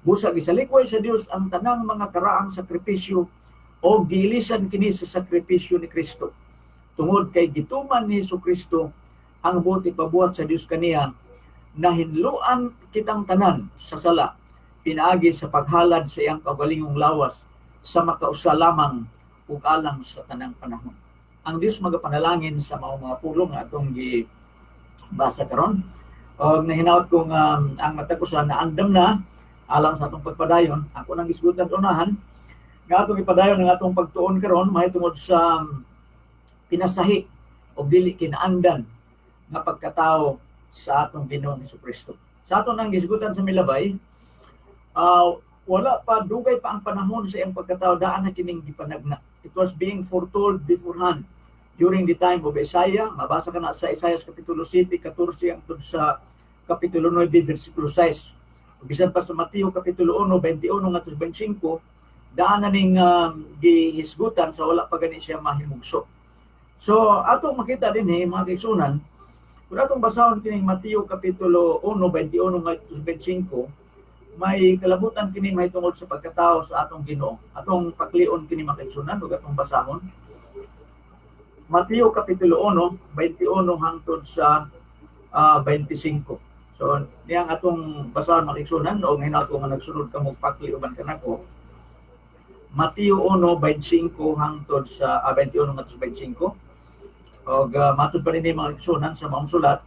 Busa gisalikway sa Dios ang tanang mga karaang sakripisyo o giilisan kini sa sakripisyo ni Kristo. Tungod kay gituman ni Hesus Kristo ang buot ipabuhat sa Dios kaniya, nahinloan kitang tanan sa sala pinaagi sa paghalad sa iyang kaugalingong lawas sa makausa lamang ug alang sa tanang panahon. Ang Dios magapanalangin sa maong mga pulong nga atong gibasa karon. Og nahinaot ko nga ang matag usa na andam na alang sa atong pagpadayon. Ako nang gisgutan sa unahan nga atong ipadayon ang atong pagtuon karon mahitungod sa pinasahi o dili kinaandan nga pagkatao sa atong Ginoong Hesukristo. Sa ato nang gisgutan sa milabay, wala pa, dugay pa ang panahon sa iyang pagkatao, daan na kining gipanagna. It was being foretold beforehand during the time of Isaiah. Mabasa ka na sa Isaiah Kapitulo 7, 14 hangtod sa Kapitulo 9, versikulo 6. Bisan pa sa Mateo Kapitulo 1, 21 ngadto sa 25, daan na ning gihisgutan sa wala pa gani siya mahimugso. So atong makita din eh, mga kaigsunan, kung atong basahon kining Mateo Kapitulo 1, 21 ngadto sa 25, may kalabutan kini mahitungod sa pagkatao sa atong Ginoo. Atong paklion kini, mga kaigsunan, ug atong basahon. Mateo Kapitulo 1, 21 hangtod sa 25. So, niyang atong basahon, mga kaigsunan, o ngayon ako nga nagsunod ka mo pakli uban kanako. Mateo 1, 25 hangtod sa 21 ngadto sa 25. Og matud pa rin mga kaigsunan sa maong sulat,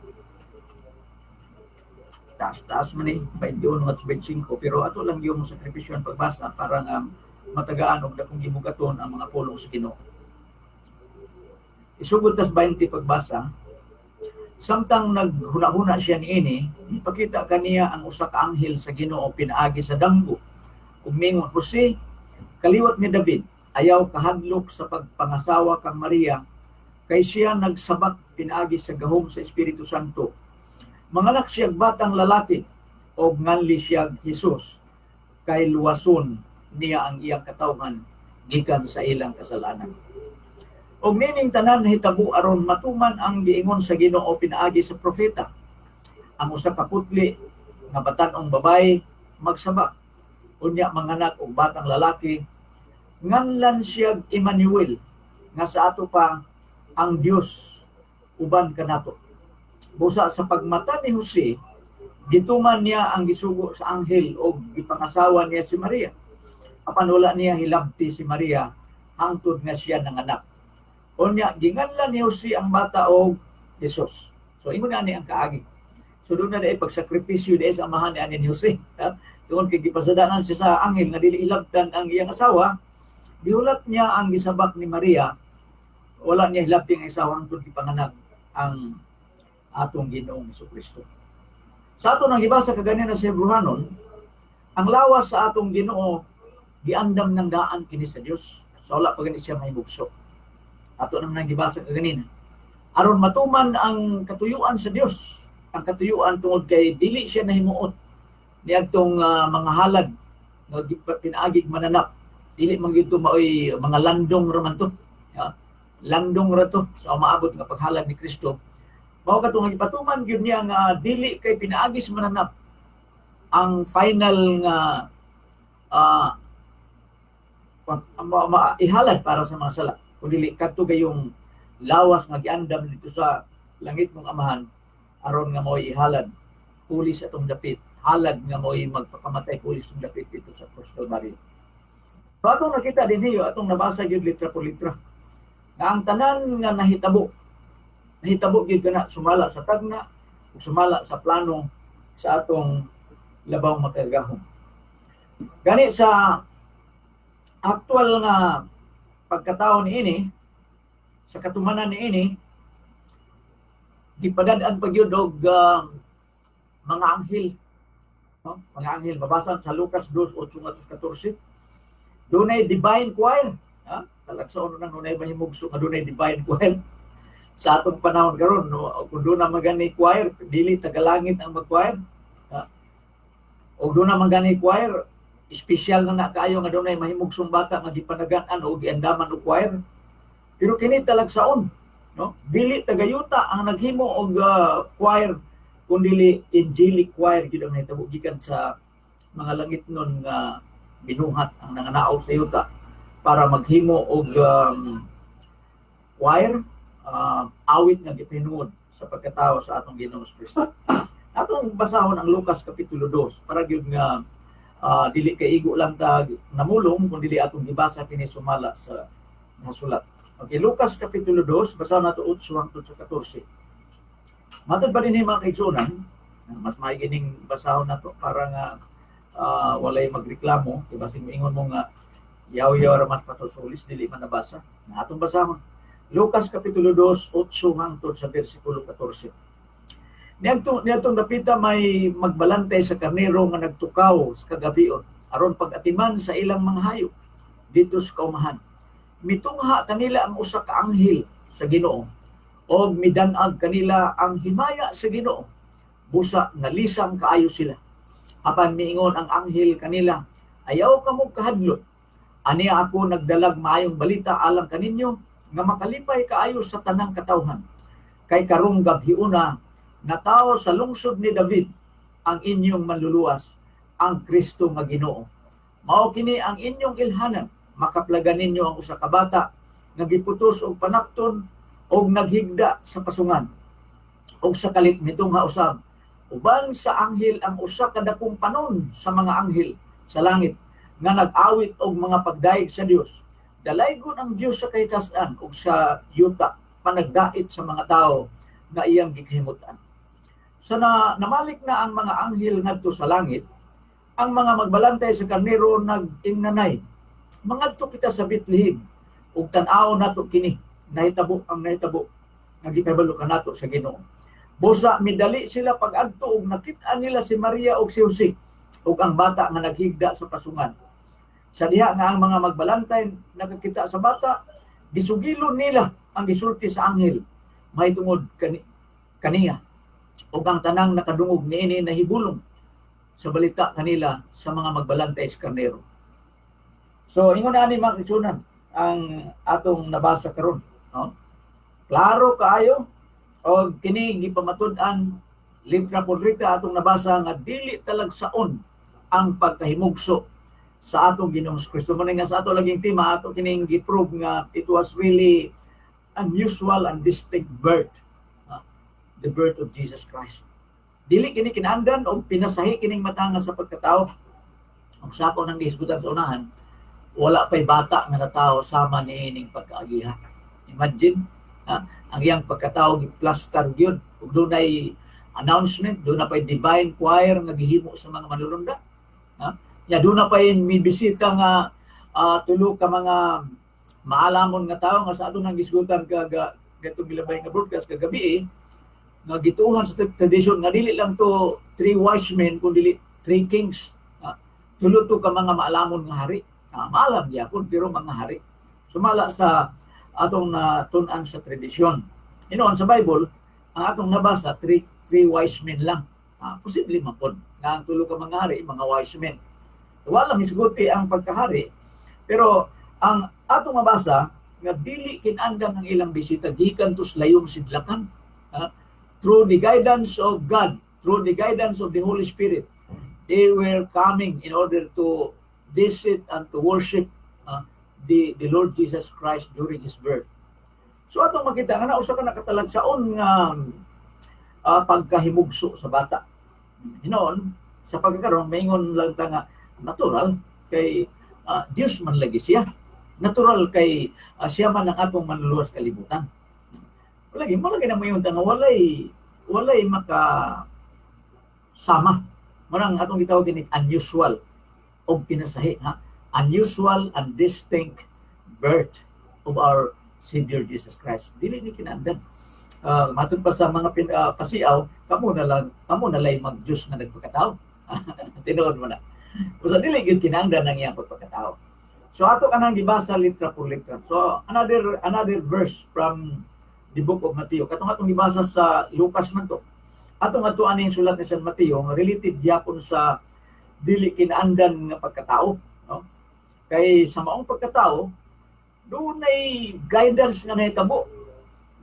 taas-taas man ni 21 ngadto sa 25, pero ato lang yung sakripisyo ang pagbasa para nga matagaan og dakong gibugaton ang mga pulong sa Ginoo. Isugod tas 20 pagbasa. Samtang naghuna-huna siya niini, ipakita kaniya ang usa ka anghel sa Ginoo pinaagi sa damgo. Ug mingon, "Jose, kaliwat ni David, ayaw kahadlok sa pagpangasawa kang Maria, kay siya nagsabak pinaagi sa gahom sa Espiritu Santo. Manganak siya batang lalaki og nganli siya Jesus, kay luwason niya ang iyang katawhan gikan sa ilang kasalanan." Og nining tanan nahitabo aron matuman ang giingon sa Ginoo pinaagi sa propeta. Ang usa ka putli nga batan-ong babaye magsabak, unya manganak og batang lalaki, nganlan siya Emmanuel, nga sa ato pa, ang Dios uban kanato. Busa sa pagmata ni Jose, gituman niya ang gisugo sa anghel og gipangasawa niya si Maria. Apan wala niya hilabti si Maria hangtod nga siya nanganak. Unya ginganlan ni Jose ang bata og Jesus. So ingon ani ang kaagi. So doon na dai pagsakripisyo dai sa amahan ni ani ni Jose. Ha? Tungod kay gipasadanan siya sa anghel nga dili hilabtan ang iyang asawa, gihulat niya ang gisabak ni Maria. Wala niya hilabti ang asawa hangtod gipanganak ang atong Ginoong Kristo. Sa ato nang gibasa kaganina sa Hebrehanon, ang lawas sa atong Ginoo giandam ng daan kini sa Dios. Sa wala pa gani siya mahimugso. Ato naman ang gibasa kaganina. Aron matuman ang katuyuan sa Dios. Ang katuyuan tungod kay dili siya nahimuot niadtong mga halad nga pinaagig mananap. Dili man gyud to maoy mga landong ra man to. Ya. Landong ra to sa umaabot nga paghalad ni Kristo. Mao kadtong gipatuman gyud niya nga dili kay pinaagi sa mananap ang final nga ihalad para sa mga sala, kundi kadto gayong lawas nga giandam dito sa langit mong Amahan aron nga mo'y ihalad puli sa atong dapit, halad nga mo'y magpakamatay puli sa atong dapit dito sa Cross Calvary. So atong nakita din hiyo, atong nabasa gyud litra por litra nga ang tanan nga nahitabo, nahitabo gyud kana sumala sa tagna ug sumala sa plano sa atong Labaw Makagagahom. Gani sa aktual nga pagkatao niini, sa katumanan niini, gipadad-an pa gyud og mga anghel, no? Mga anghel, mabasa sa Lucas 2:8-14, dunay divine choir, ha? Talagsaon nang dunay mahimugso nga dunay divine choir sa atong panahon karon, no? Kung doon na magani choir, dili tagalangit ang mag-choir, ha? O doon na magani choir, espesyal na na kaayo nga dunay mahimugsong bata nga gipanagan-an o giandaman og choir. Pero kini talagsaon, no? Dili tagayuta ang naghimo og choir, kun dili angelic choir gyud ang nahitabo gikan sa mga langitnon nga binuhat ang nanganaog sa yuta para maghimo og choir, awit nga gipahinuod sa pagkatao sa atong Ginoong Kristo. Atong basahon ang Lucas kapitulo 2 para gyud nga dili kay igo lang ta namulong kung dili atong gibasa kini sumala sa mga sulat. Okay, Lucas kapitulo 2, basahon nato 8 hangtod sa 14. Matod pa din mga kaigsunan, mas maigi ning basahon nato para nga walay magreklamo, kay basin moingon mo nga yaw-yaw ra man patusulis, dili man nabasa. Na atong basahon. Lucas kapitulo 2, 8 hangtod sa bersikulo 14. Niadtong dapita may magbalantay sa karnero nga nagtukaw sa kagabion aron pag-atiman sa ilang mga hayop didto sa kaumahan. Mitungha kanila ang usa ka anghel sa Ginoo og midan-ag kanila ang himaya sa Ginoo. Busa nalisang kaayo sila. Apan miingon ang anghel kanila, "Ayaw kamo kahadlok. Ania ako nagdalag maayong balita alang kaninyo nga makalipay kaayo sa tanang katawhan. Kay karong gabhiuna natawo sa lungsod ni David ang inyong manluluwas, ang Kristo nga Ginoo. Mao kini ang inyong ilhanan, makaplagan ninyo ang usa ka bata nga giputos og panapton og naghigda sa pasungan." Og sa kalit mitungha usab uban sa anghel ang usa ka dakong panon sa mga anghel sa langit nga nag-awit og mga pagdayeg sa Dios. Dalaygon ang Dios sa kahitasan ug sa yuta panagdait sa mga tawo nga iyang gikahimutan. Sa na, namalik na ang mga anghel ngadto sa langit, ang mga magbalantay sa karnero nag-ingnanay, "Mangadto kita sa Bethlehem ug tan-aw nato kini nahitabo, ang nahitabo nga gipahibalo kanato sa Ginoo." Busa midali sila pag-adto ug nakit-an nila si Maria ug si Jose ug ang bata nga naghigda sa pasungan. Sa diha nga ang mga magbalantay nakakita sa bata, gisugilon nila ang gisulti sa anghel mahitungod kaniya. Ug ang tanang nakadungog niini nahibulong sa balita kanila sa mga magbalantay sa karnero. So ingon ani, mga kaigsunan, ang atong nabasa karon, no? Klaro kaayo og kini gipamatud-an litra por litra atong nabasa nga dili talagsaon ang pagkahimugso sa atong Ginoong Kristo. Mao nga sa ato laging tema, ato kining gi-prove nga it was really unusual and distinct birth, the birth of Jesus Christ. Dili kini kinahanglan og pinasahi kining matanga sa pagkatao. Ug sa ako nang gihisgutan sa unahan, wala pa'y bata nga natawo sama niining pagkaagiha. Imagine, ha, ang iyang pagkatao giplastar gyud ug dunay announcement, duna pa'y divine choir nga gihimo sa mga manulunda. Ha? Ya duna pa'y mibisita nga tulo ka mga maalamon nga tawo nga sa ato nang gisgutan kaga gatong gilabay nga broadcast kagabi eh, nga gituohan sa tradition nga dili lang to three wise men kun dili three kings. Ha? Tulo to ka mga maalamon nga hari. Ha, maalam gyapon pero mga hari. Sumala sa atong tun-an sa tradisyon. Inoon sa Bible, ang atong nabasa three wise men lang. Posible man pod nga ang tulo ka mga hari, mga wise men. Wala lang hisguti ang pagkahari, pero ang atong mabasa nga dili kinanglan ang ilang bisita gikan to layong sidlakan. Ha? Through the guidance of God, through the guidance of the Holy Spirit, they were coming in order to visit and to worship the Lord Jesus Christ during His birth. So atong makita nga na usa ka nakatalagsaon nga pagkahimugso sa bata. Hinoon, sa pagkakaroon, maingon lang ta nga natural kay Dios man lagi siya. Natural kay siya man ang atong manluluwas kalibutan. Lagi mo lagi na moingon ta nga walay maka sama. Manang atong gitawag kini unusual og pinasahi, ha. Unusual and distinct birth of our Savior Jesus Christ. Dili ni kinahanglan. Matod pa sa mga pasiaw, kamo na lang, kamo na lay mag-Diyos nga nagpakatao. Tinuod mo na. Usa dili gyud kinahanglan ang iyang pagpakatao. So ato kanang gibasa litra por litra. So another verse from the book of Matthew. Katong atong gibasa sa Lucas man to. Atong adto ani sulat ni San Mateo nga related gyapon sa dili kinaandan nga pagkatao, no? Kay sa maong pagkatao, dunay guidance nga nahitabo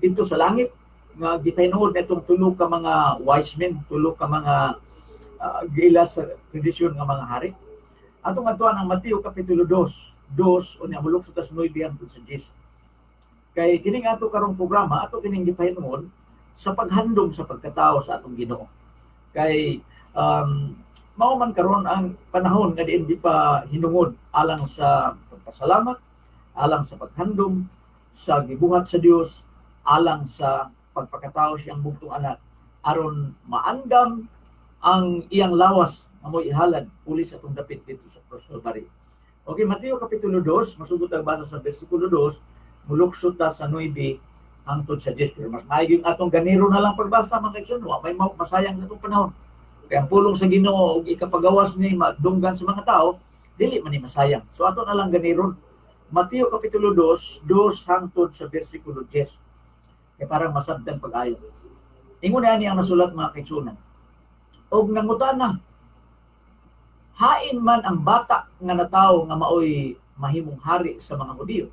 didto sa langit nga gitahinuod nitong tulo ka mga wise men, tulo ka mga giila sa tradisyon nga mga hari. Atong adtuan ang Mateo kapitulo 2, 2 unya mulukso ta sa 9 hangtod sa 10. Kay kining ato karong programa, ato kining gipahinuon sa paghandom sa pagkatao sa atong Ginoo. Kay mao man karon ang panahon nga diin di pa hinungod alang sa pagpasalamat, alang sa paghandom sa gibuhat sa Dios, alang sa pagpakatao siyang bugtong anak aron maandam ang iyang lawas nga mo'y ihalad uli sa atong dapit dito sa Cross Calvary. Okay, Mateo kapitulo 2, masugod ang basa sa versikulo 2, mulukso ta sa 9 hangtod sa 10. Pero mas maayo yung atong ganiro na lang pagbasa, mga kaigsoon, wa may masayang sa atong panahon. Kaya ang pulong sa Ginoo ug ikapagawas ni madunggan sa mga tao, dili man ni masayang. So ato na lang ganiron. Mateo kapitulo 2, 2 hangtod sa versikulo 10. Kaya parang masabtan pag-ayo. Ingon na ang nasulat, mga kaigsuonan. Og nangutana, "Hain man ang bata nga natawo nga maoy mahimong hari sa mga Hudiyo?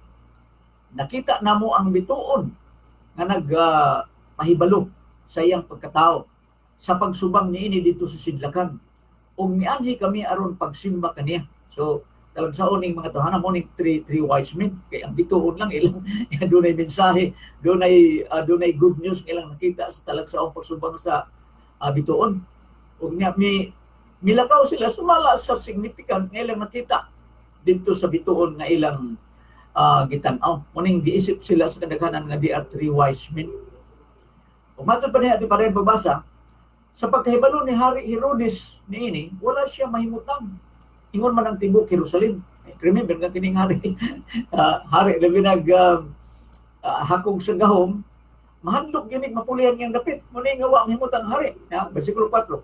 Nakita namo ang bituon nga nagpahibalo sa iyang pagkatao sa pagsubang niini dito sa sidlakan ug mianhi kami aron pagsimba kaniya." So talagsaon ning mga tawhana mo ning three wise men kay ang bituon lang ilang dunay mensahe, dunay good news nga ilang nakita sa talagsaong pagsubang sa bituon. Ug niya mi milakaw sila sumala sa significant nga ilang nakita dito sa bituon nga ilang gitan-aw. Muning giisip sila sa kadaghanan nga they are three wise men. Ug matod pa niya, di pa rin pagbasa, sa pagkahibalo ni Hari Herodes niini, wala siya mahimutang. Ingon man ang tibuok Jerusalem. Remember nga kining hari labi nag hakog sa gahom, mahadlok gyud mapulihan niyang dapit. Muna nga wa mahimutang hari. Ya, versikulo 4.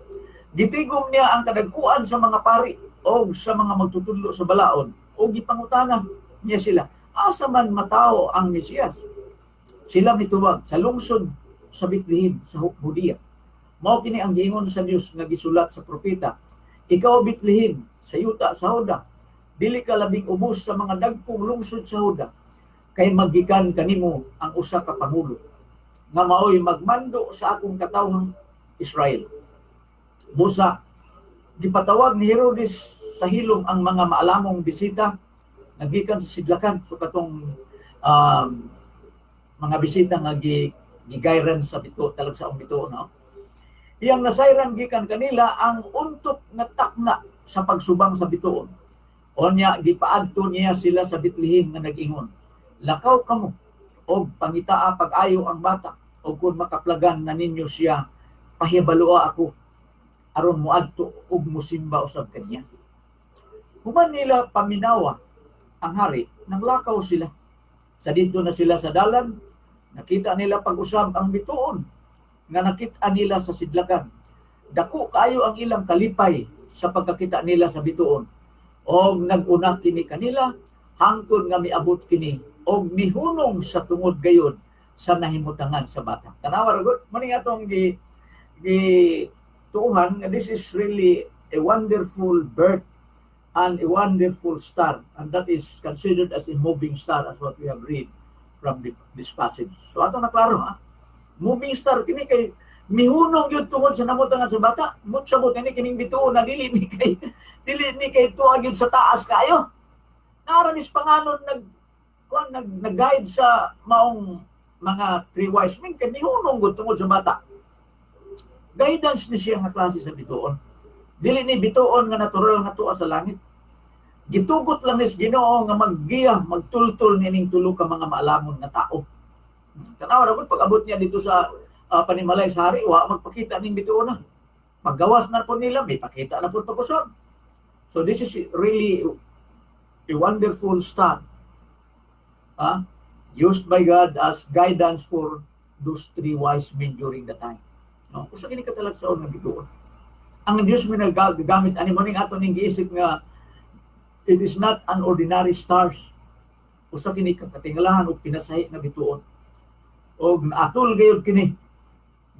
Gitigom niya ang kadagkuan sa mga pari o sa mga magtutudlo sa balaod o gipangutana niya sila, "Asa man matawo ang Mesiyas?" Sila mitubag, "Sa lungsod sa Bethlehem sa Judea. Mao kini ang giingon sa Dios nga gisulat sa propeta: 'Ikaw, Bethlehem, sa yuta sa Juda, dili ka labing ubos sa mga dagkong lungsod sa Juda, kay maggikan kanimo ang usa ka pangulo nga maoy magmando sa akong katawhang Israel.'" Busa gipatawag ni Herodes sa hilom ang mga maalamong bisita nga gikan sa sidlakan. So katong mga bisita nga gigayran sa bito, talagsaong bito, no? Iyang nasayran gikan kanila ang untop nga takna sa pagsubang sa bituon. Onya gipaadto niya sila sa Bethlehem nga nag-ingon, "Lakaw kamo og pangitaa pag-ayo ang bata, og kun makaplagan na ninyo siya, pahibaloa ako aron moadto ug mosimba usab kaniya." Human nila paminawa ang hari, nanglakaw sila. Sa didto na sila sa dalan, nakita nila pag-usab ang bituon nga nakita nila sa sidlakan. Dako kaayo ang ilang kalipay sa pagkakita nila sa bituon. Og nag-una kini kanila hangtod nga miabot kini og mihunong sa tungod gayod sa nahimutangan sa bata. Tanawa ra gud, maning atong gi tuuhan nga this is really a wonderful birth and a wonderful star, and that is considered as a moving star, as what we have read from this passage. So ato na klaro ha. Moving star kini kay mihunong gyud tungod sa namutangan sa bata. Mutsabot ini kining bituon na dili ni kay tuwa gyud sa taas kayo. Nara nis panganod nag kuan nag nag-guide sa maong mga three wise men kay mihunong gud tungod sa bata. Guidance ni siya nga klase sa bituon. Dili ni bituon nga natural nga tuwa sa langit. Gitugot lang nis Ginoo nga maggiya, magtultol nining tulo ka mga maalamon nga tao. Tanawa ra gud, pag-abot niya dito sa panimalay sa hari, wa magpakita ning bituon na. Paggawas na po nila, may pakita na po pag-usab. So this is really a wonderful star. Used by God as guidance for those three wise men during the time. No? Usa kini katalagsaon nga bituon. Ang Dios may nagagamit ani mo ning ato ning giisip nga it is not an ordinary stars. Usa kini katingalahan ug pinasahi nga bituon. Og naatol gayud kini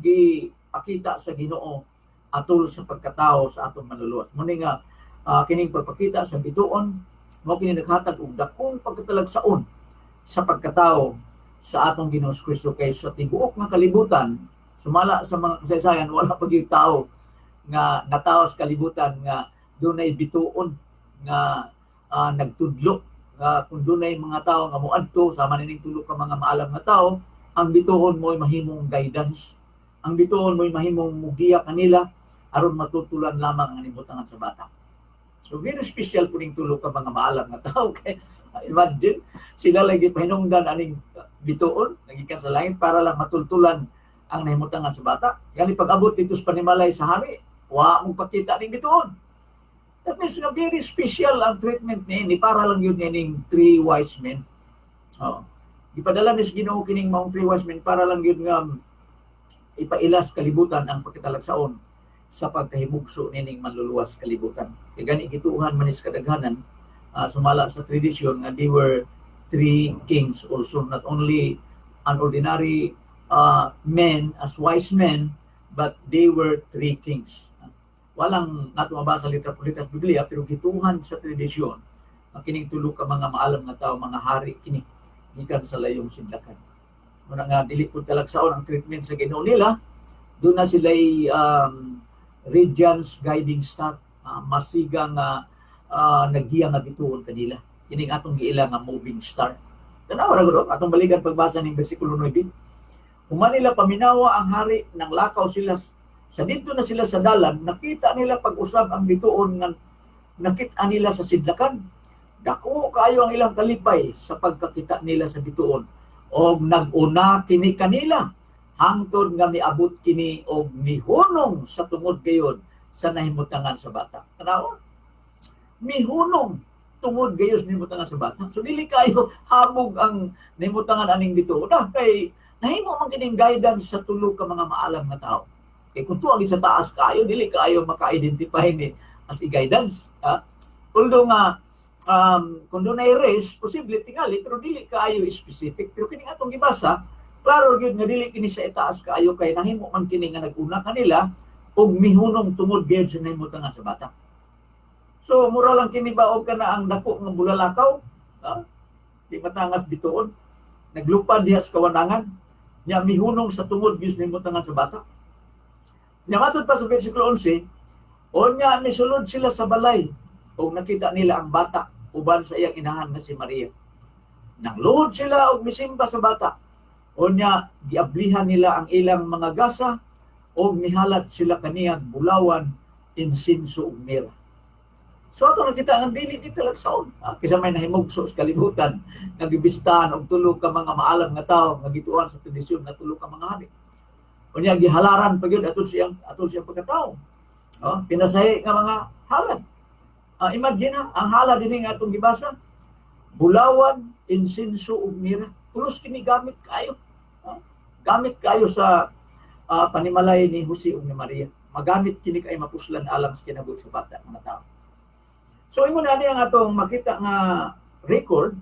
gipakita sa Ginoo atol sa pagkatao sa atong Manluluwas. Mao ni nga kining pagpakita sa bituon mao kini naghatag og dakong pagkatalagsaon sa pagkatao sa atong Ginoong Kristo, kay sa tibuok nga kalibutan, sumala sa mga kasaysayan, wala pa gyud tao nga natawo sa kalibutan nga dunay bituon nga nagtudlo nga kung dunay mga tawo nga moadto sama nining tulo ka mga maalam nga tawo, ang bituon mo'y mahimong guidance. Ang bituon mo'y mahimong mugiya kanila aron matutulan lamang ang nahimutangan sa bata. So very special po ning tulo ka mga maalam nga tao kay imagine, sila lagi pahinungdan aning bituon nagikan sa langit para lang matultulan ang nahimutangan sa bata. Gani pag-abot dito sa panimalay sa hari, wa mong pakita ning bituon. That means nga very special ang treatment niini para lang yun ning three wise men. Oh. Gipadala ni sa Ginoo kining maong three wise men para lang yun nga ipailas kalibutan ang pagkatalagsaon sa pagkahimugso nining manluluwas kalibutan. Kay gani gituohan man is kadaghanan sumala sa tradisyon nga they were three kings also, not only an ordinary men as wise men, but they were three kings. Walang nato mabasa litra por litra sa Biblia, pero gituohan sa tradisyon ang kining tulo ka mga maalam nga tawo, mga hari kini gikan sa layong sidlakan. Muna nga dili pud talagsaon ang treatment sa Ginoo nila, doon na sila radiance guiding star, masiga nga naggiya nga bituon kanila. Kining atong giila nga moving star. Tanawa ra gud, atong balikan pagbasa ning bersikulo 9. Human nila paminawa ang hari, nang lakaw sila sa dito na sila sa dalan, nakita nila pag-usab ang bituon nga nakita nila sa sidlakan. Dako kaayo ang ilang kalipay sa pagkakita nila sa bituon. Og nag-una kini kanila hangtod nga miabot kini og mihunong sa tungod gayon sa nahimutangan sa bata. Tanawa. Mihunong tungod gayon sa nahimutangan sa bata. So dili kayo habog ang nahimutangan aning bituon. Ah, kay nahimo man kining guidance sa tulo ka mga maalam nga tao. Kay kung tuwa sa taas kayo, dili kayo maka-identify ni as a guidance. Ha? Although nga kung dunay race, posible tingali, pero dili kaayo specific. Pero kining atong gibasa, klaro gyud nga dili kini sa itaas kaayo kay nahimo man kini nga nag-una kanila ug mihunong tungod gyud sa nahimutangan sa bata. So mura lang kini ba og kana ang dako nga bulalakaw, ha? Di matangas bituon. Naglupad diha sa kawanangan, nya mihunong sa tungod gyud sa nahimutangan sa bata. Nya matud pa sa bersikulo 11, unya misulod sila sa balay ug nakita nila ang bata uban sa iyang inahan nga si Maria. Nang luhod sila og misimba sa bata. Unya giablihan nila ang ilang mga gasa ug nihalat sila kaniyang bulawan, insinso ug mira. So ato nakita ang dili di talagsaon. Ah, kaysa may nahimugso sa kalibutan nga gibisitahan og tulo ka mga maalam nga tawo nga gituohan sa tradisyon nga tulo ka mga hari. Unya gihalaran pa gyud atol siyang pagkatao. Oh, pinasahi nga mga halad. Imagine ha, ang halad dinhi nga atong gibasa, bulawan, insinso ug mira. Pulos kini gamit kayo. Gamit kayo sa panimalay ni Jose ug ni Maria. Magamit kini kay mapuslan alang sa kinabuhi sa bata mga tao. So ingon ani ang atong makita nga record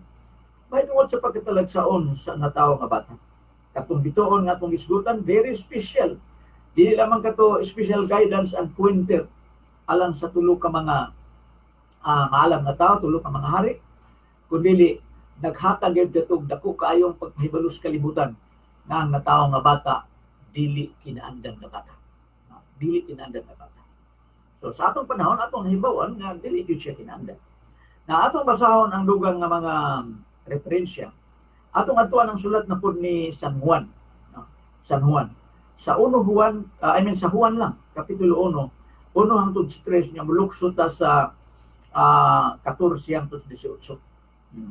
mahitungod sa pagkatalagsaon sa natawo nga bata. Katong bituon nga atong gisgutan, very special. Dili lamang kato special guidance and pointer alang sa tulo ka mga maalam nga tao, tulo ka mga hari, kundi naghatag gyud katog dako kaayong pagpahibalo sa kalibutan nga ang natawo nga bata dili kinaandan nga bata. Dili kinaandan nga bata. So sa atong panahon, atong nahibawan nga dili gyud siya kinaandan. Na atong basahon ang dugang nga mga referensya. Atong adtuan ang sulat na pud ni San Juan. No? San Juan. Sa 1 Juan, I mean sa Juan lang, Kapitulo 1, 1 hangtod sa 3 nya mulukso ta sa 14 hangtod sa 18. 1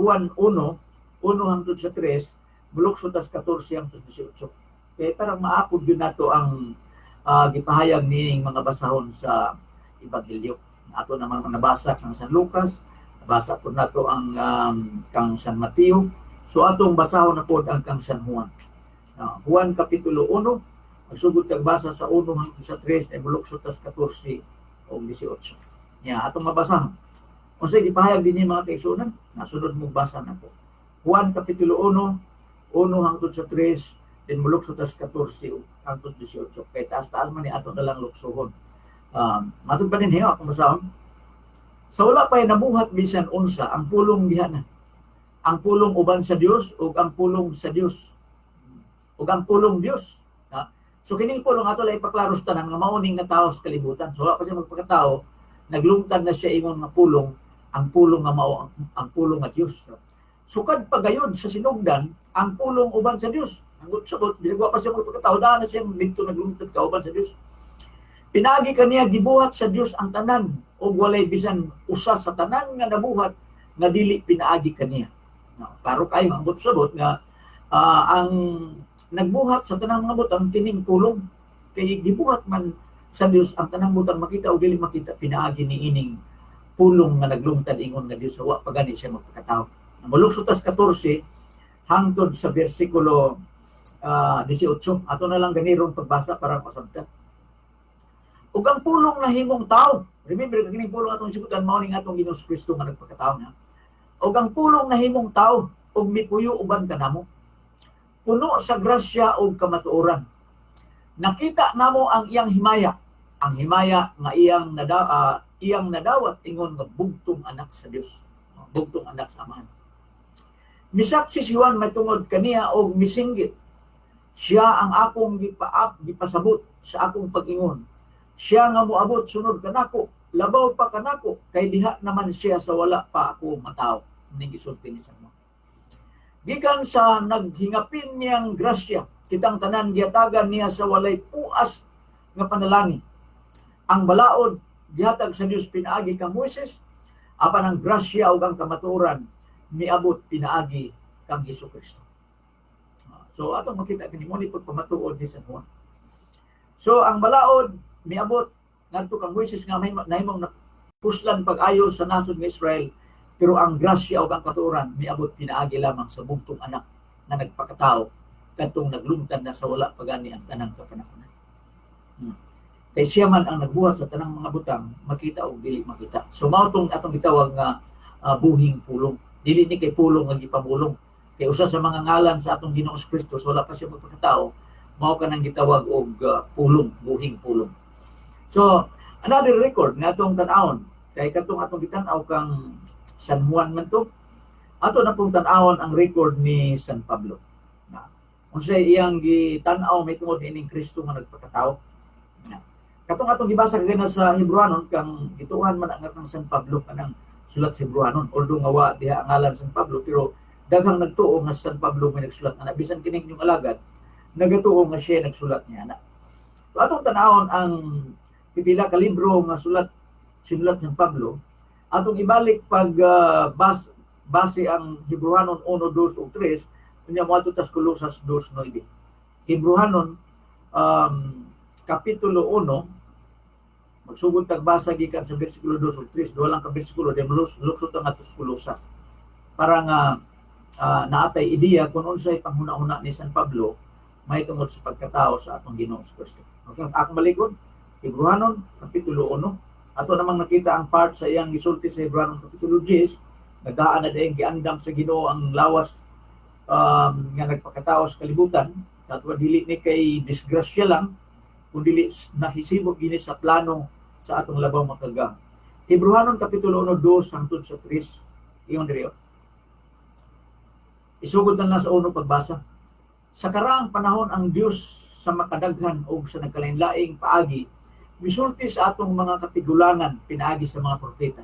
Juan 1, 1 hangtod sa 3, mulukso ta sa 14 hangtod sa 18. Kaya parang maapod yun nato ang gipahayag nining mga basahon sa Ebanghelyo. Ato naman nabasa kang San Lucas, nabasa po nato ang kang San Mateo. So atong basahon na po ang kang San Juan. Juan Kapitulo 1, magsugod kag basa sa 1 hangtod sa 3 ay mulukso tas 14 o 18. Ya, atong mabasahon. Unsay gipahayag dinhi, mga kaigsuonan? Nasunod mong basa na po. Juan Kapitulo 1, 1 hangtod sa 3, then mulukso tas 14 hangtod 18. Kay taas-taas man ni, ato na lang luksohon. Matod pa din akong basahon. Sa wala pa'y nabuhat bisan unsa, ang Pulong diha na. Ang Pulong uban sa Dios ug ang Pulong sa Dios. Ug ang Pulong Dios. Ha? So kining Pulong, ato lang ipaklaro sa tanan nga mao ning natawo sa kalibutan. So wala pa siya magpakatao, naglungtad na siya ingon nga Pulong, ang Pulong nga mao ang Pulong nga Dios. Sukad pa gayud sa sinugdan, ang Pulong uban sa Dios. Ambot sabot, bisag wa pa siya magpakatao, daan na siya didto naglungtad kauban sa Dios. Pinaagi kaniya gibuhat sa Dios ang tanan ug walay bisan usa sa tanan nga nabuhat nga dili pinaagi kaniya. No, klaro kayo, ambot sabot nga ang nagbuhat sa tanang mga butang kining Pulong, kay gibuhat man sa Dios ang tanang butang, makita o dili makita, pinaagi ni ining Pulong nga naglungtad ingon nga Dios wa pa gani siya magpakatao. Molukso tas 14 hangtod sa bersikulo 18. Ato na lang ganiron pagbasa para masabtan. Ug ang Pulong nahimong tao. Remember, kining Pulong atong sigutan mao ning atong Ginoong Kristo nga nagpakatao na. Ug ang Pulong nahimong tao ug mipuyo uban kanamo, puno sa grasya ug kamatuoran. Nakita namo ang iyang himaya, ang himaya nga iyang nadawat ingon nga bugtong anak sa Dios, bugtong anak sa Amahan. Misaksi si Juan mahitungod kaniya og misinggit, "Siya ang akong gipasabot sa akong pag-ingon. Siya nga moabot sunod kanako, labaw pa kanako kay diha naman siya sa wala pa ako matawo." Ning gisulti ni San Juan. Gikan sa naghingapin niyang grasya, kitang tanan gihatagan niya sa walay puas nga panalangin. Ang balaod gihatag sa Dios pinaagi kang Moises, apan ang grasya ug ang kamatuoran miabot pinaagi kang Hesus Kristo. So atong makita kini, mo ni pud pamatuod ni San Juan. So ang balaod miabot ngadto kang Moises nga may nahimong napuslan pag-ayo sa nasod ng Israel, pero ang grasya ug ang katuoran miabot pinaagi lamang sa bugtong anak nga nagpakatao kadtong naglungtad na sa wala pa gani ang tanang kapanahonan. Kay siya man ang nagbuhat sa tanang mga butang, makita o dili makita. So mao tong atong gitawag nga buhing Pulong. Dili ni kay pulong nga gipamulong. Kay usa sa mga ngalan sa atong Ginoong Kristo sa wala pa siya magpakatao, mao kanang gitawag og Pulong, buhing Pulong. So, another record nga atong tan-awon, kay katong atong gitan-aw kang San Juan man to, ato na pong tan-awon ang record ni San Pablo. Na, unsay iyang gitan-aw mahitungod ining Kristo nga nagpakatao. Na, katong atong gibasa kagana sa Hebrewanon, kang gituohan man ang kang San Pablo kanang sulat sa Hebrewanon, although nga wa diha ang ngalan San Pablo, pero daghang nagtuo nga San Pablo may nagsulat ana, bisan kining inyong alagad nagatuo nga siya nagsulat niya ana. So, atong tan-awon ang pipila ka libro nga sulat sinulat San Pablo. Atong ibalik pag base ang Hebrewanon 1, 2 ug 3, unya moadto tas Kolosas 2:9. Hebrewanon kapitulo 1, magsugod tag basa gikan sa bersikulo 2 ug 3, duha lang ka bersikulo, then lukso ta ngadto sa Kolosas. Para nga naatay ideya kung unsay panghuna-huna ni San Pablo mahitungod sa pagkatao sa atong Ginoong Kristo. Okay, akong balikon, Hebrewanon kapitulo 1. Ato namang nakita ang part sa iyang gisulti sa Hebrewanon kapitulo 10, nagdaan na dayong giandam sa Ginoo ang lawas nga nagpakatao sa kalibutan. Katwa dili ni kay disgrasya lang, kun dili nahisibog gini sa plano sa atong Labaw Makagagahom. Hebrewanon kapitulo 1, 2 hangtod sa 3. Ingon diri, oh. Isugod na lang sa uno pagbasa. Sa karaang panahon, ang Dios sa makadaghan og sa nagkalain-laing paagi misulti sa atong mga katigulangan pinaagi sa mga propeta.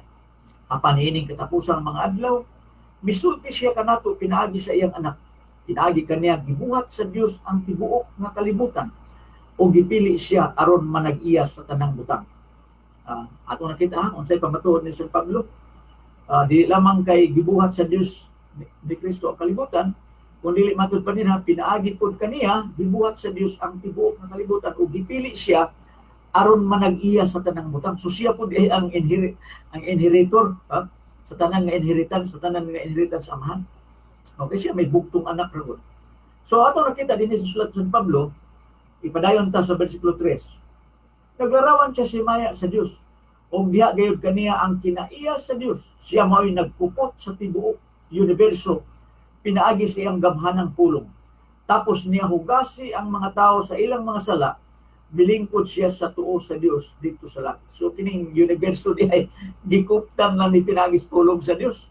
Apan ining katapusang mga adlaw, misulti siya kanato pinaagi sa iyang anak. Pinaagi kaniya gibuhat sa Dios ang tibuok nga kalibutan o gipili siya aron manag-iya sa tanang butang. Ato nakita ha, unsay pamatuod ni San Pablo. Dili lamang kay gibuhat sa Dios ni Kristo ang kalibutan, kun dili matud pa nila pinaagi pod kaniya gibuhat sa Dios ang tibuok nga kalibutan ug gipili siya aron manag-iya sa tanang butang. So siya pod ay ang inheritor, ha, sa tanan nga inheritance, sa tanan nga inheritance sa Amahan. Okay, siya may bugtong anak ra gud. So ato nakita din sa sulat sa San Pablo, ipadayon ta sa bersikulo 3. Naglarawan siya si Maya sa Dios. Og diha gayud kaniya ang kinaiya sa Dios. Siya mao'y nagkupot sa tibuok universo pinaagi sa iyang gamhanang pulong. Tapos niya hugasi ang mga tao sa ilang mga sala, milingkod siya sa tuo sa Dios dito sa langit. So kining universo di ay gikuptan lang ni pinaagi sa pulong sa Dios.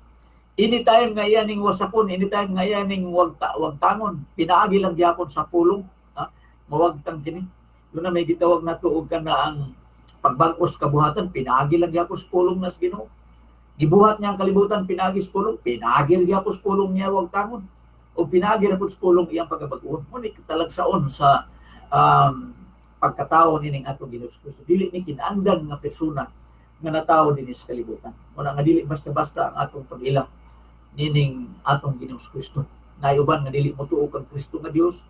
Anytime nga iya ning wasakon, anytime nga iya ning wagtangon, pinaagi lang gyapon sa pulong, ha? Mawagtang kini. Doon na may gitawag nato og kana ang pagbag-os kabuhatan, pinaagi lang gyapon sa pulong na sa Ginoo. Gibuhat niya ang kalibutan pinaagi sa pulong, pinaagi gyapon sa pulong niya wagtangon. O pinaagi ra pud sa pulong iyang pagkabag-on. Mo ni talagsaon sa pagkatao nining atong Ginoo Kristo. Dili ni kinaandan nga persona nga natawo dinhi sa kalibutan. Muna nga dili basta-basta ang atong pag-ila nining atong Ginoong Kristo. Naay uban nga dili motuo kang Kristo nga Dios.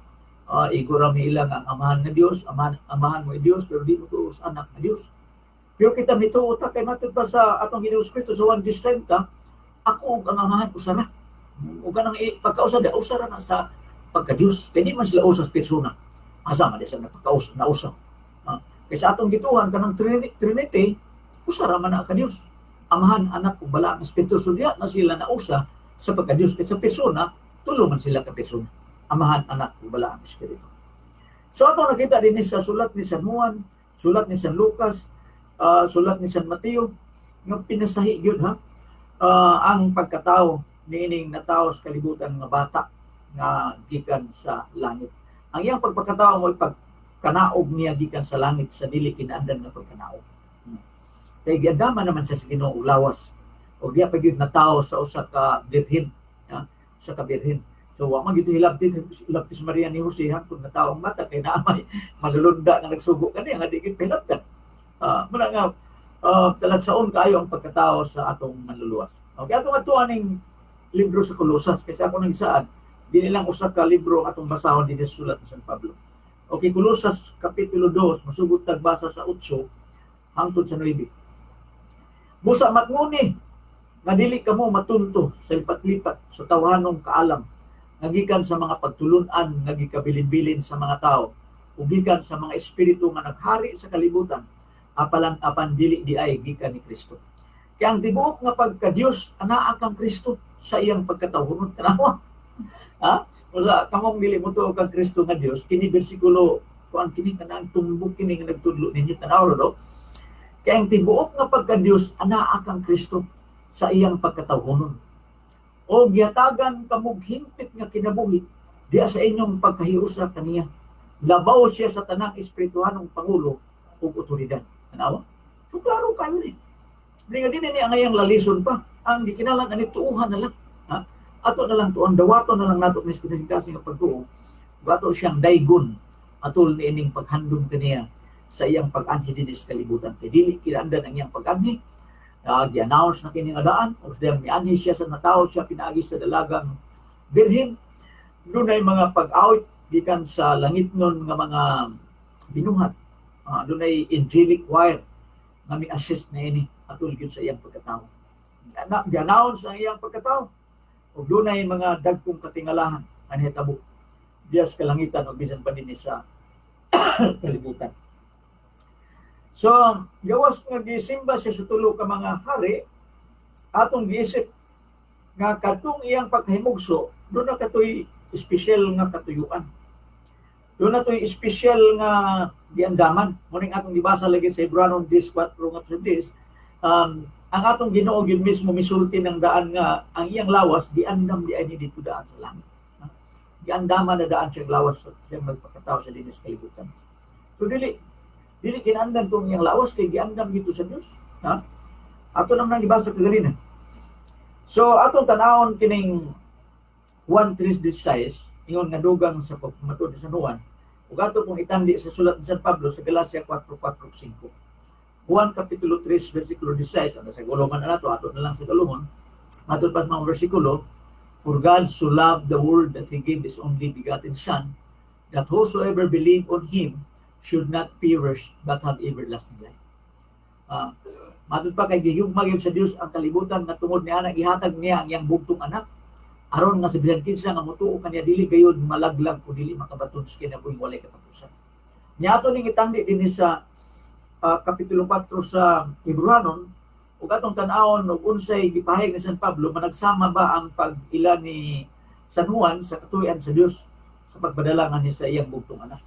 Igo ra mi ila nga ang Amahan nga Dios, amahan mo Dios, pero di motuo sa anak nga Dios. Pero kita mituo ta kay matud pa sa atong Ginoong Kristo sa 1:30, ako ug ang Amahan usa ra. Ug kanang pagkausa da usa ra na sa pagka-Dios. Kay di man sila usa sa persona. Asa man di sa napakausa nausa. Kay sa atong gituohan kanang Trinity, usa ra man na ka Dios. Amahan, Anak ug Balaang Espiritu, so diha na sila nausa sa pagka-Dios, kay sa persona tulo man sila ka persona. Amahan, Anak ug Balaang Espiritu. So ato nakita din sa sulat ni San Juan, sulat ni San Lucas, sulat ni San Mateo nga pinasahi gyud ha ang pagkatao niining natawo sa kalibutan nga bata nga gikan sa langit. Ang iyang pagpakatao mo pagkanaog niya gikan sa langit sa dili kinaandan nga pagkanaog. Kay giandaman naman siya sa Ginoo og lawas. O diya pa gyud natawo sa usa ka birhen, ha? Usa ka birhen. So wa man gyud hilabti si Maria ni Jose hangtod natawo ang bata kay naa may manulunda nga nagsugo kaniya nga di gyud pahilabtan. Muna nga talagsaon kaayo ang pagkatao sa atong Manluluwas. Okay, atong adtuan ning libro sa Kolosas kasi ako nang gisaad dili lang usa ka libro ang atong basahon dinhi sa sulat ni San Pablo. Okay, Kolosas kapitulo 2, masugod tag basa sa 8 hangtod sa 9. Busa matnguni nga dili kamo matunto sa lipat-lipat sa tawhanong kaalam nga gikan sa mga pagtulun-an nga gikabilin-bilin sa mga tao ug gikan sa mga espiritu nga naghari sa kalibutan apalan apan dili di ay gikan ni Kristo. Kaya ang tibuok nga pagka-Dios anaa kang Kristo sa iyang pagkatawhonon. Tanawa. Ha? Usa kamong dili mo tuo kang Kristo nga Dios, kini bersikulo kuan kini kanang tumbok kini nga nagtudlo ninyo, tanaw ro. Kaya ang tibuok nga pagka-Dios anaa kang Kristo sa iyang pagkatawhonon. O gihatagan kamog hingpit nga kinabuhi diya sa inyong pagkahiusa kaniya. Labaw siya sa tanang espirituhanong pangulo ug otoridad. Tanawa? So klaro kayo ni. Hindi nga din ni ang ngayang lalison pa. Ang gikinahanglan ani tuuhan na lang. Ha? Ato na lang tuon, dawato na lang nato ni kasing nga pagtuo. Ato siyang daygon atol ni ining paghandom kaniya sa iyang pag-anhi dinhi sa kalibutan. Kay dili kinaandan ang iyang pag-anhi. Gi-announce na kini nga daan o dayang mianhi siya sa natawo siya pinaagi sa dalagang birhen. Dunay mga pag-awit gikan sa langit nun nga mga binuhat. Dunay angelic choir nga mi-assist na ini atol gyud sa iyang pagkatao. Gi-announce ang iyang pagkatao ug dunay mga dagkong katingalahan nga nahitabo diya sa kalangitan o bisan pa dinhi sa kalibutan. So, gawas nga gisimba siya sa tulo ka mga hari, atong giisip nga katong iyang pagkahimugso, doon na katoy espesyal nga katuyuan. Doon na to'y espesyal nga giandaman. Muning atong gibasa lagi sa Hebreo 10:4 nga 10, ang atong Ginoo gyud mismo misulti ng daan nga ang iyang lawas giandam di ay ni dito daan sa langit. Giandaman na daan siyang lawas sa siyang magpakatao sa dinhi sa kalibutan. So dili dili kinandan tong iyang lawas kay giandam dito sa Dios. Ha? Ato naman gibasa kaganina. So atong tanawon kining 1:3-16, ingon nga dugang sa pagpamatud sa Juan, ug ato pong itandi sa sulat ni San Pablo sa Galacia 4:4-5. Juan Kapitulo 3, versikulo 16, ang sa gulo man na nato, ato na lang sa galungon, matod pa sa mga versikulo, "For God so loved the world that He gave His only begotten Son, that whosoever believe on Him should not perish but have everlasting life." Matod pa kay gihugma gyud sa Dios ang kalibutan nga tungod niya gihatag niya ang iyang bugtong anak aron nga sa bisan kinsa nga motuo kaniya dili gayud malaglag o dili makabaton sa kinabuhing walay katapusan. Niya ato ning itandi dinhi sa kapitulo 4 sa Hebreanon ug atong tan-awon og unsay gipahayag ni San Pablo, managsama ba ang pag-ila ni San Juan sa katuyan sa Dios sa pagpadala nga ni sa iyang bugtong anak.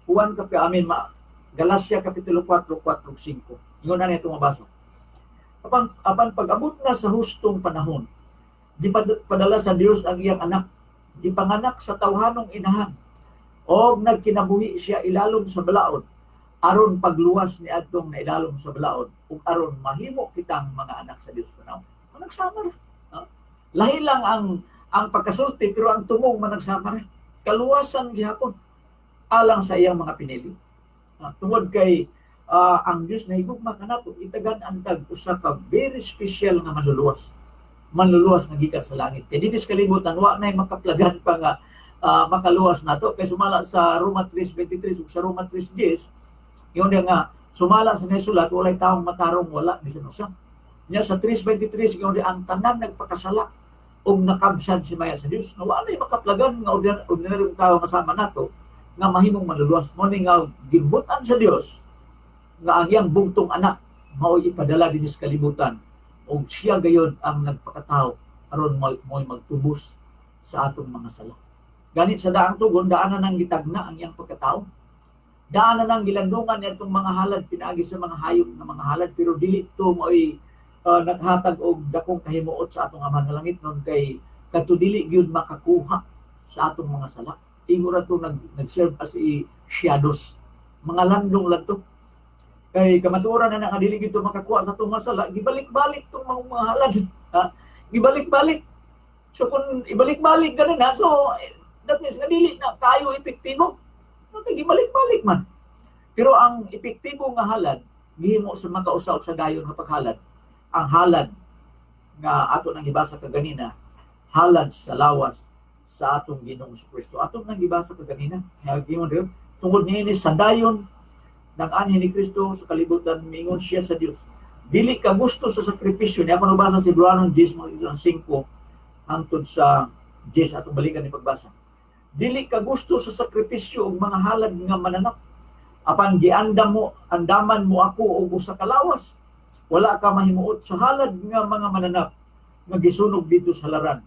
Juan kapi amin ma Galacia kapitulo 4, 4 5. Ingon na nito mabasa. Apan pag-abot na sa hustong panahon, gipadala sa Dios ang iyang anak, gipanganak sa tawhanong inahan, Og nagkinabuhi siya ilalom sa balaod aron pagluwas ni adtong nailalom sa balaod ug aron mahimo kitang mga anak sa Dios kuno. Managsama ra. No? Lahi lang ang pagkasulti, pero ang tumong managsama ra. Kaluwasan gihapon alang sa iyang mga pinili. Tungod kay ang Dios nahigugma kanato, itagan ang tag usa ka very special nga manluluwas. Manluluwas nga gikan sa langit. Kay dito sa kalibutan wa nay makaplagan pa nga makaluwas nato, kay sumala sa Roma 3:23 ug sa Roma 3:10, yun nga sumala sa nasulat, walay taong matarong, wala bisan usa. Nya sa 3:23, yun ang tanan nagpakasala ug nakabsan sa himaya sa Dios. Nga wala makaplagan nga ordinaryong tao nga sama nato nga mahimong manluluwas. Mo ni nga gimbut-an sa Dios nga ang iyang bugtong anak mao'y ipadala dinhi sa kalibutan ug siya gayod ang nagpakatao aron mo'y magtubos sa atong mga sala. Ganit sa daang tugon, daan na nang gitagna ang iyang pagkatao. Daan na nang gilandungan niya itong mga halad pinaagi sa mga hayop nga mga halad, pero dili to mo'y nakahatag og dakong kahimuot sa atong Amahan nga langit nun, kay kadto dili gyud makakuha sa atong mga sala. Ingon ra to nag-serve as a shadows. Mga landong lang to. Kay kamatuoran na nga dili gyud to makakuha sa atong mga sala, gibalik-balik tong mga halad. Ha? Gibalik-balik. So kung ibalik-balik ganun na, so that means nga dili na kayo epektibo. Okay, gibalik-balik man. Pero ang epektibo nga halad, gihimo sa makausa sa dayon nga paghalad. Ang halad nga ato nang gibasa kaganina, halad sa lawas sa atong Ginoong Kristo. Atong nang gibasa kaganina, nga giingon rin, tungod niini sa dayon ng anhi ni Kristo sa kalibutan, mingon siya sa Dios. Dili ka gusto sa sakripisyo. Niya ako nabasa si Hebreano 10, mga 5 hangtod sa 10, atong balikan ni pagbasa. Dili ka gusto sa sakripisyo ug mga halad nga mananap. Apan giandam mo, andaman mo ako og usa ka lawas. Wala ka mahimuot sa halad nga mga mananap nga gisunog dito sa halaran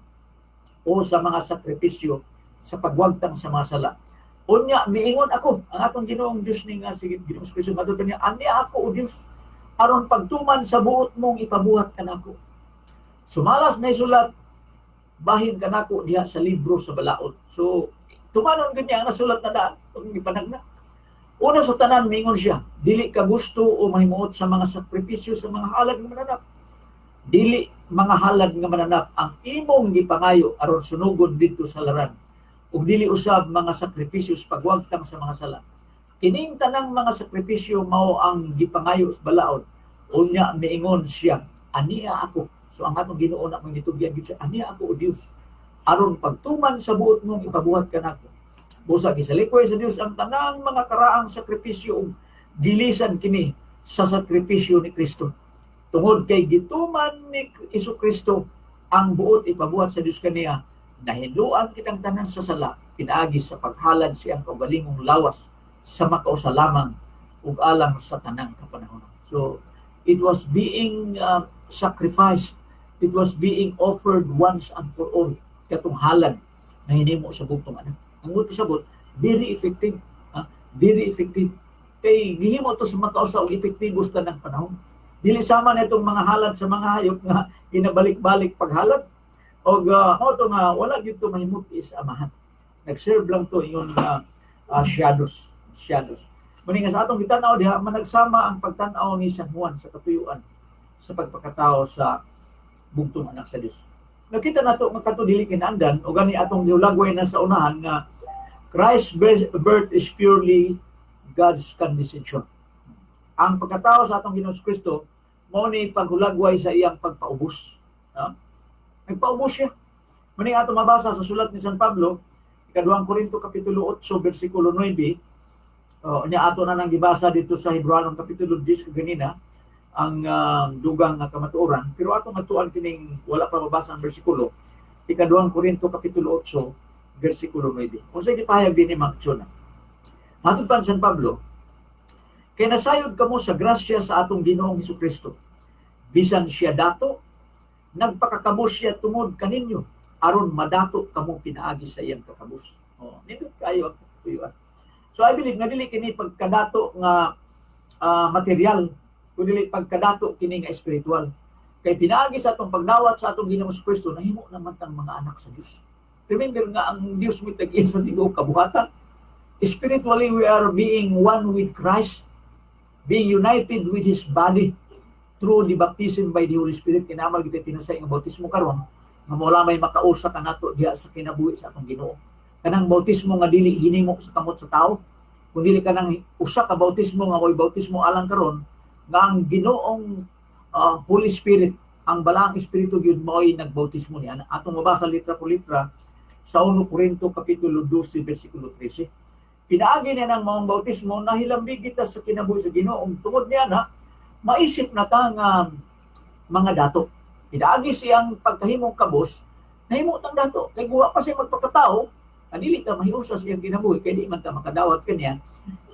o sa mga sakripisyo sa pagwagtang sa mga sala. Unya miingon ako, ang atong Ginoong Dios ni nga si Ginoong Kristo matud niya, "Ania ako, o Dios, aron pagtuman sa buot mong ipabuhat kanako. Sumalas na isulat bahin kanako diha sa libro sa balaod." So tumanon gud niya ang nasulat na daan itong gipanagna. Una sa tanan, mingon siya, "Dili ka gusto o mahimuot sa mga sakripisyo sa mga halad nga mananap. Dili mga halad nga mananap ang imong gipangayo aron sunugon didto sa halaran. Ug dili usab mga sakripisyo sa pagwagtang sa mga sala. Kining tanang mga sakripisyo mao ang gipangayo sa balaod." Unya miingon siya, "Ania ako." So ang atong Ginoo na mong gitugyan gyud siya, "Ania ako, o Dios, aron pagtuman sa buot mong ipabuhat kanako." Busa gisalikway sa Dios ang tanang mga karaang sakripisyo ug gilisan kini sa sakripisyo ni Kristo. Tungod kay gituman ni Kristo ang buot ipabuhat sa Dios kaniya, nahinluan kitang tanan sa sala pinaagi sa paghalad siyang kaugalingong lawas sa makausa lamang ug alang sa tanang kapanahon. So it was being sacrificed, it was being offered once and for all katong halad na hinimo sa bugtong anak. Ang pasabot, very effective. Ha? Very effective. Kay gihimo to sa makausa og epektibo sa tanang panahon. Dili sama na itong mga halad sa mga hayop nga ginabalik-balik paghalad. Og mao to nga wala gyud to mahimut is amahan. Nag-serve lang to ingon nga shadows, shadows. Muni nga sa atong gitan-aw diha, managsama ang pagtan-aw ni San Juan sa katuyuan sa pagpakatao sa bugtong anak sa Dios. Nakita nato nga kato dili kinandan o gani atong gihulagway na sa unahan nga Christ's birth is purely God's condescension. Ang pagkatao sa atong Ginoong Kristo mao ni paghulagway sa iyang pagpaubos. No? Nagpaubos siya. Muni ato mabasa sa sulat ni San Pablo, ikaduhang Korinto kapitulo 8 bersikulo 9. Oh, nya ato na nang gibasa dito sa Hebreano kapitulo 10 kaganina ang dugang nga kamatuoran, pero atong atuan kining wala pa mabasa ang bersikulo, ikaduhang Korinto kapitulo 8 bersikulo 9. Unsay gipahayag dinhi, mga igsoon? Matod pa ni San Pablo, "Kay nasayod kamo sa grasya sa atong Ginoong Hesukristo. Bisan siya dato, nagpakakabos siya tungod kaninyo aron madato kamo pinaagi sa iyang kakabos." Oh, nindot kayo ang katuyuan. So I believe nga dili kini pagkadato nga material, kundi dili pagkadato kini nga espiritual. Kay pinaagi sa atong pagdawat sa atong Ginoong Kristo, nahimo naman tang mga anak sa Dios. Remember nga ang Dios mo tag sa tibuok kabuhatan. Spiritually, we are being one with Christ, being united with His body through the baptism by the Holy Spirit. Kinaamal kita tinasay nga bautismo karon nga wala may makausa kanato diha sa kinabuhi sa atong Ginoo. Kanang bautismo nga dili hinimo sa kamot sa tao, kun dili kanang usa ka bautismo nga mo'y bautismo alang karon nga ang Ginoong Holy Spirit, ang Balaang Espiritu gyud mo'y nagbautismo niya. Atong mabasa litra por litra sa 1 Corinto kapitulo 12 bersikulo 13. Pinaagi niya ng maong bautismo, nahilambig kita sa kinabuhi sa Ginoo. Tungod niya na maisip na ta nga mga dato. Pinaagi siyang pagkahimong kabos, nahimo tang dato. Kay guwa pa siya magpakatao, dili ta mahiusa sa iyang kinabuhi, kay di man ta makadawat kaniya,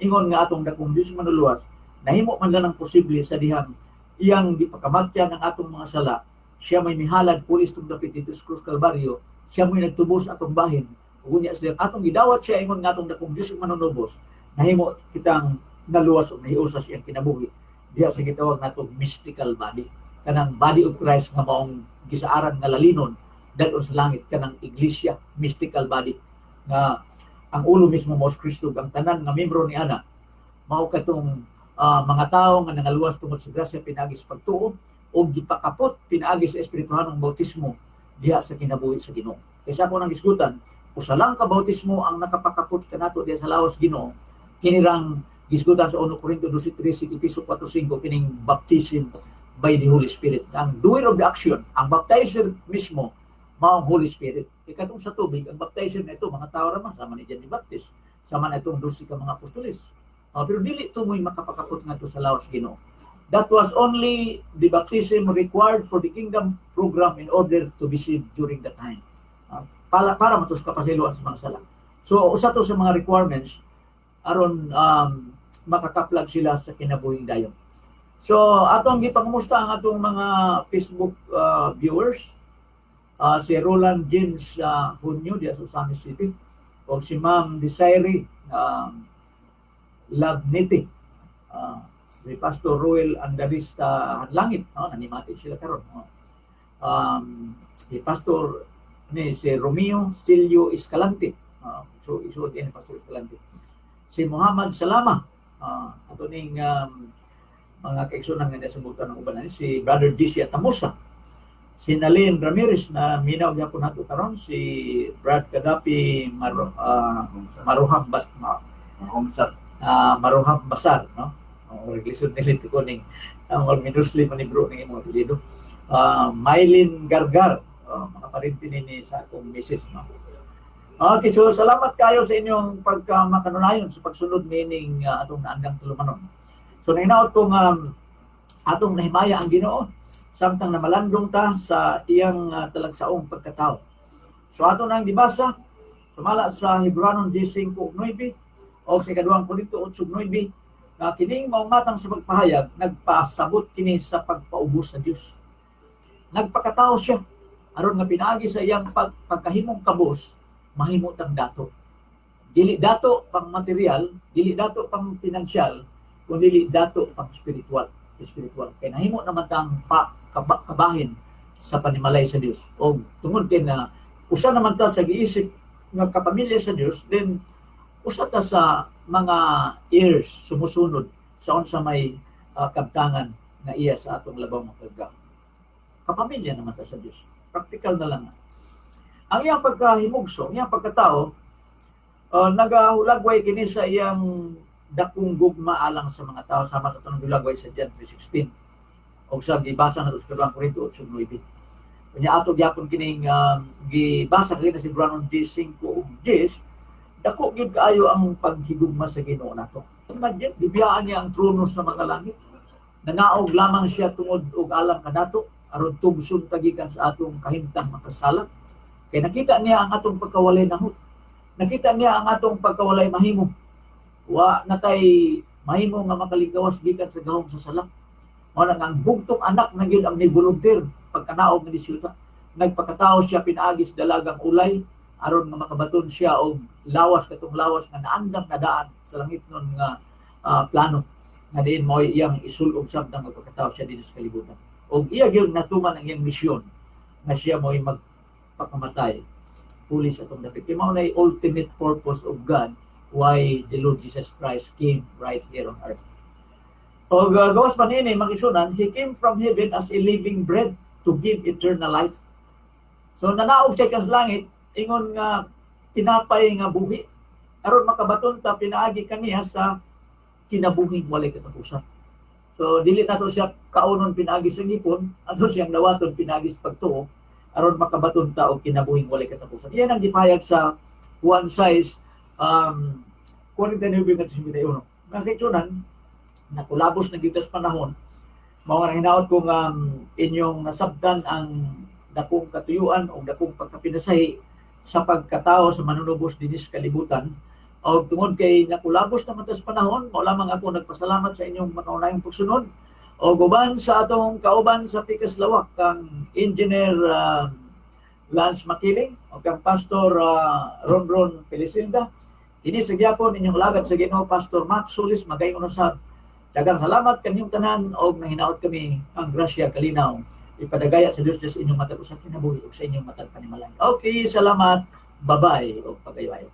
ingon nga atong dakong Diyos manuluwas, nahimo man lang ang posible sa dihang iyang gipakamatyan ang atong mga sala, siya may mihalad pulis tong dapit dito sa Krus Kalbaryo, siya may nagtubos atong bahin, ug unya siya atong gidawat siya ingon nga atong dakong Diyos manunubos, nahimo kitang naluwas o nahiusa sa iyang kinabuhi diha sa gitawag natong mystical body, kanang body of Christ nga maong gisaaran nga lalinon dadon sa langit, kanang iglesia, mystical body nga ang ulo mismo mao si Kristo, ang tanan nga membro ni ana mao katong mga tawo nga nangaluwas tungod sa grasya pinaagi sa pagtuo o gipakapot pinaagi sa espirituhanong bautismo diha sa kinabuhi sa Ginoo. Kaysa ako nang gisgutan, usa lang ka bautismo ang nakapakapot kanato diha sa lawas Ginoo, kinirang gisgutan sa 1 Corinto 12:13, Efeso 4:5, kining baptism by the Holy Spirit. Ang doer of the action, ang baptizer mismo, mao ang Holy Spirit. Kay katong sa tubig, ang baptizer na ito, mga tao raman, sama ni John the Baptist, sama na itong 12 ka mga apostoles. Pero dili ito mo'y makapakapot ngadto sa lawas Ginoo. That was only the baptism required for the kingdom program in order to be saved during the time. Para matos kapasiluan sa mga sala. So, usa to sa mga requirements aron makakaplag sila sa kinabuhing dayon. So, atong gipangumusta ang atong mga Facebook viewers. Si Roland James Junio diya sa Ozamiz City o si Ma'am Desiree Labniti. Si Pastor Ruel Andarista Langit, no, nanimati sila karon. No? Si Pastor ni si Romeo Silio Escalante. So isuod ni Pastor Escalante. Si Muhammad Salama, ato ning mga kaigsunan nga nasabutan ng uban si Brother DC Atamosa. Si Nalin Ramirez na minaw gyapon nato karon, si Brad Kadapi Maruham Bas Ma, Maruham Basar, no? O reglisod ni ko ning ang minusli man ni bro ning imong apelyido. Mylene Gargar, mga parente ni sa akong misis, no? Okay, so salamat kayo sa inyong pagkamakanunayon sa pagsunod nining atong naandang tulumanon. So nahinaot ko nga atong nahimaya ang Ginoo samtang namalandong ta sa iyang talagsaong pagkatao. So ato nang gibasa sumala sa Hebreanon 10:5 ug 9 o sa ikaduhang Korinto 8:9 nga kining maong matang sa pagpahayag nagpasabot kini sa pagpaubos sa Dios. Nagpakatao siya aron nga pinaagi sa iyang pagkahimong kabos mahimo tang dato. Dili dato pang material, dili dato pang pinansyal, kundi dato pang spiritual. Spiritual. Kay nahimo naman tang kabahin sa panimalay sa Dios. O tungod kay na usa naman ta sa giisip nga kapamilya sa Dios, then usa ta sa mga heirs sumusunod sa unsa may kabtangan nga iya sa atong labaw nga. Kapamilya naman ta sa Dios. Practical na lang. Ang iyang pagkahimugso, ang iyang pagkatao, nagahulagway kini sa iyang dakong gugma alang sa mga tao sama sa atong hulagway sa John 3:16 o sa gibasa na sa 2 Corinto 8:9. Unya ato gyapon kining gibasa kini si Hebreanon 10:5 ug 10, dako gyud kaayo ang paghigugma sa Ginoo nato. Imagine, gibiyaan niya ang trono sa mga langit. Nanaog lamang siya tungod og alang kanato aron tubson tagikan sa atong kahimtang makasala. Kay nakita niya ang atong pagkawalay nahot. Nakita niya ang atong pagkawalay mahimo. Wa natay mahimo nga makalingkawas gikan sa gahom sa sala. Mao na nga ang bugtong anak na gyud ang ni-volunteer pagkanaog nga disyuta. Nagpakatao siya pinaagi sa dalagang ulay aron nga makabaton siya og lawas, katong lawas nga naandam na daan sa langit nun nga plano nga diin mao iyang isul-ob samtang magpakatao siya dito sa kalibutan. Og iya gyud natuman ang iyang misyon nga siya mo'y magpakamatay puli sa atong dapit. Kay mao na ultimate purpose of God Why the Lord Jesus Christ came right here on earth. Og gawas pa niini, mga igsuonan, He came from heaven as a living bread to give eternal life. So nanaog siya sa langit ingon nga tinapay nga buhi aron makabaton ta pinaagi kaniya sa kinabuhing walay katapusan. So dili nato siya kaunon pinaagi sa ngipon, ato siyang dawaton pinaagi sa pagtuo aron makabaton ta og kinabuhing walay katapusan. Iyan ang gipahayag sa Juan 6 49. Mga kaigsuonan, nakulabos na gyud sa panahon. Mao nga hinaot kong inyong nasabtan ang dakong katuyuan o dakong pagkapinasahi sa pagkatao sa Manunubos dinis kalibutan. O tungod kay nakulabos naman tas panahon, mao lamang ako nagpasalamat sa inyong makaunayong pagsunod. O guban sa atong kauban sa Pikas Lawak, kang Engineer Lance Makiling o kang Pastor Ron Ron Felicinda. Kini sa gyapon inyong lagad sa Ginoo, Pastor Max Solis, magayon sa daghang salamat kaninyong tanan og nahinaot kami ang grasya, kalinaw, ipadagaya sa Dios sa inyong matag usa kinabuhi ug sa inyong matag panimalay. Okay, salamat. Bye-bye ug pag-ayo-ayo.